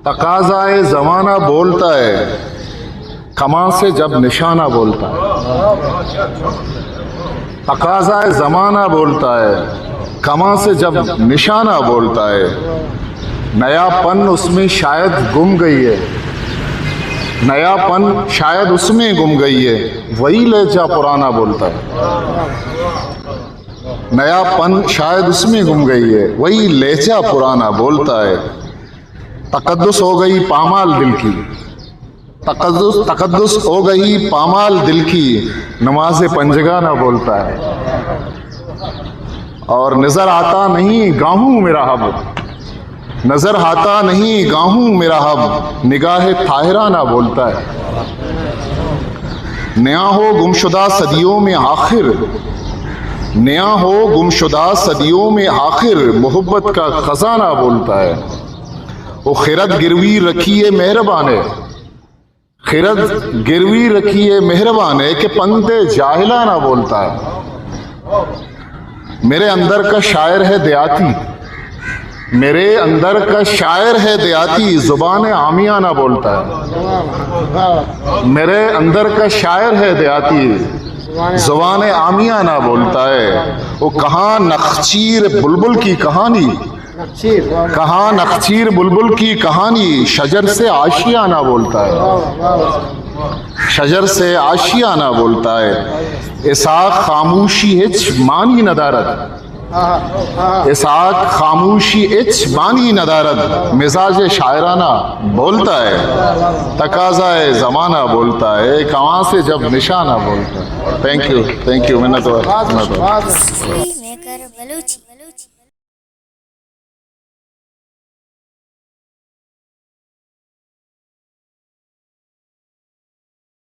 تقاضائے زمانہ بولتا ہے، کماں سے جب نشانہ بولتا ہے۔ تقاضائے زمانہ بولتا ہے، کماں سے جب نشانہ بولتا ہے۔ نیا پن اس میں شاید گم گئی ہے، نیا پن شاید اس میں گم گئی ہے، وہی لہجہ پرانا بولتا ہے۔ نیا پن شاید اس میں گم گئی ہے، وہی لہجہ پرانا بولتا ہے۔ تقدس ہو گئی پامال دل کی، تقدس، تقدس ہو گئی پامال دل کی، نماز پنجگانہ بولتا ہے۔ اور نظر آتا نہیں گاہوں میرا حب، نظر آتا نہیں گاہوں میرا حب، نگاہ طاہرانہ بولتا ہے۔ نیا ہو گمشدہ صدیوں میں آخر، نیا ہو گمشدہ صدیوں میں آخر، محبت کا خزانہ بولتا ہے۔ وہ خرد گروی رکھی ہے مہربان ہے، خرد گروی رکھی ہے مہربان ہے کہ پنت جاہلانہ بولتا ہے۔ میرے اندر کا شاعر ہے دیہاتی، میرے اندر کا شاعر ہے دیہاتی، زبان عامیانہ بولتا ہے۔ میرے اندر کا شاعر ہے دیہاتی، زبان عامیانہ بولتا ہے۔ وہ کہاں نخچیر بلبل کی کہانی، کہاں نخچیر بلبل کی کہانی، شجر سے آشیانہ بولتا ہے، شجر سے آشیانہ بولتا ہے۔ اسحاق خاموشی ہچ معنی ندارد، اسحاق خاموشی ہچ معنی ندارد، مزاج شاعرانہ بولتا ہے، تقاضائے زمانہ بولتا ہے، کماں سے جب نشانہ بولتا ہے۔ تھینک یو، تھینک یو، منت وار، منت وار۔ میکر بلوچی۔